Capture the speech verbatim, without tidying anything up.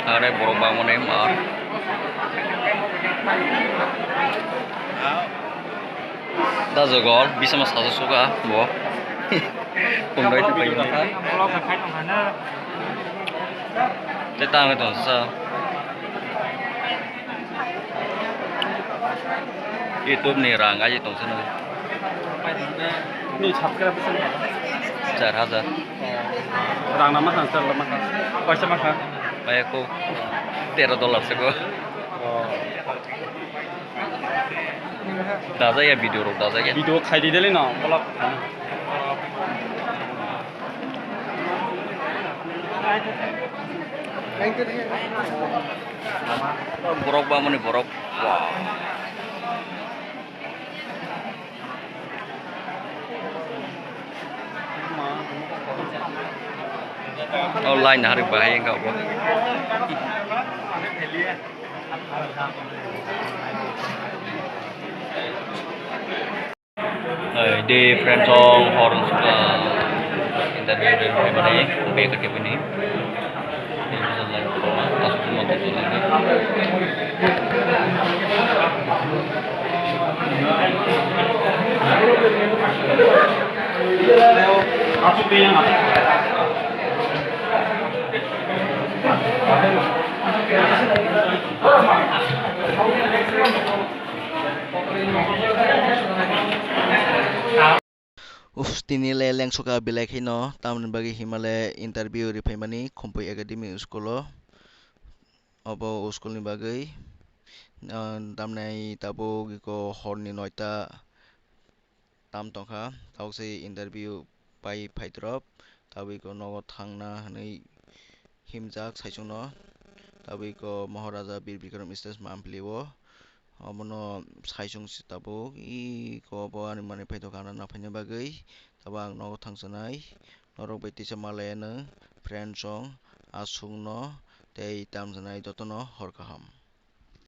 Are borok bangmani mar. Da jogol bisama sajo suka bo. Kumdai tu pai. Te tang tong sa. YouTube ni rang aji tong sino. Ni subscribe bisi. Char hajar. Rang nama kan char nama kan. Paisa maka. Paya ko tero dollar se ko. Oh. Daja ya video rok daja ya. Video khai di dele no, bolak. Borok ba mani borok. Wow. Oh, line hari bahai enggak bo. Hai, di friend song hor suka interview rin rin mani bek ke bini. Ini bisa line ko, asuk semua tu line. Asuk dia yang asuk. Uff, tini le lengsoka belai kheno, tamoni bagwi himale interview ri phaimani Khumpui Academy school o. Obo school ni bagwi, ah, tamnai tabuk iko horni noita tam tongkha, tabuk se interview pai phaidrop, tabuk iko nogo thangna hwnwi himjak saichungno, tabuk iko Maharaja Bir Bikram Stage Mampli o, obono saichung se tabuk iko bo ani manwi phaitokha na phaina bagwi, tabuk ang nogo thangsanai, norok bai teisa malai ano friend song aswkno tei tamsanai jotono hor kaham.